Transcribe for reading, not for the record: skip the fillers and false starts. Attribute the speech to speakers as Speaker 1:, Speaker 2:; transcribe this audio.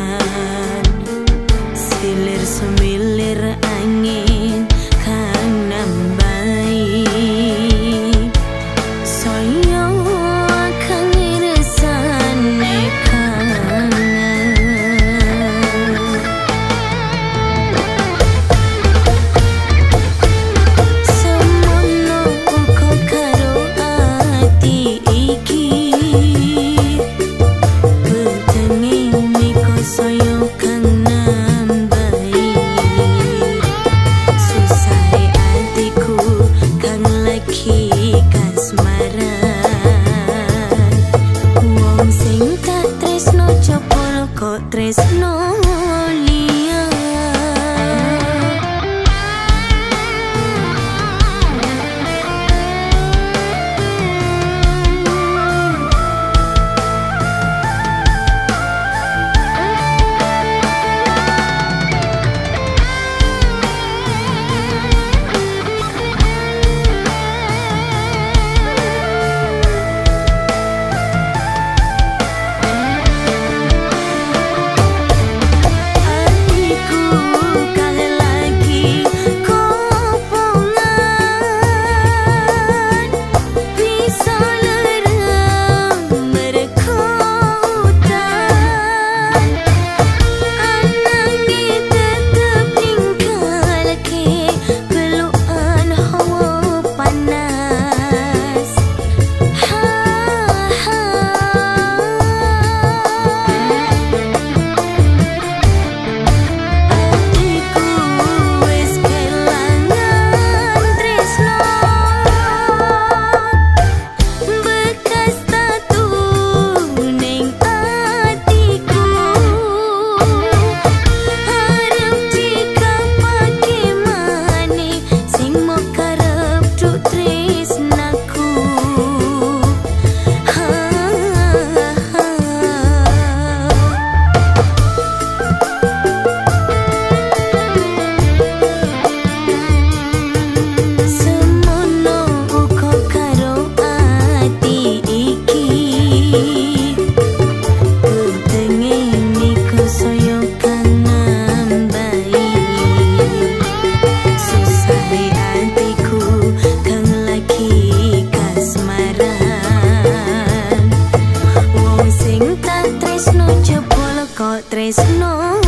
Speaker 1: udan, silir semilir angin kang nambahi. Saya kang ngirsane kangen. Semono uga karo ati iki, wetenge miko saya kang nambahi. Susahe atiku kang lagi kasmaran, wong sing tak tresno jebul kok tresno liya. Atiku kang lagi kopongan, bisa lereng mergo udan, ananging tetep ninggalake pelukan hawa panas. Ha ha. Atiku wis kelangan tresno, bekas tatu ning atiku, arep dikapake maneh sing mok karep duk tresnaku. Ha ha. Semono uga karo ati iki, wetenge miko saya kang nambahi. Susahe atiku kang lagi kasmaran, wong sing tak tresno jebul kok tresno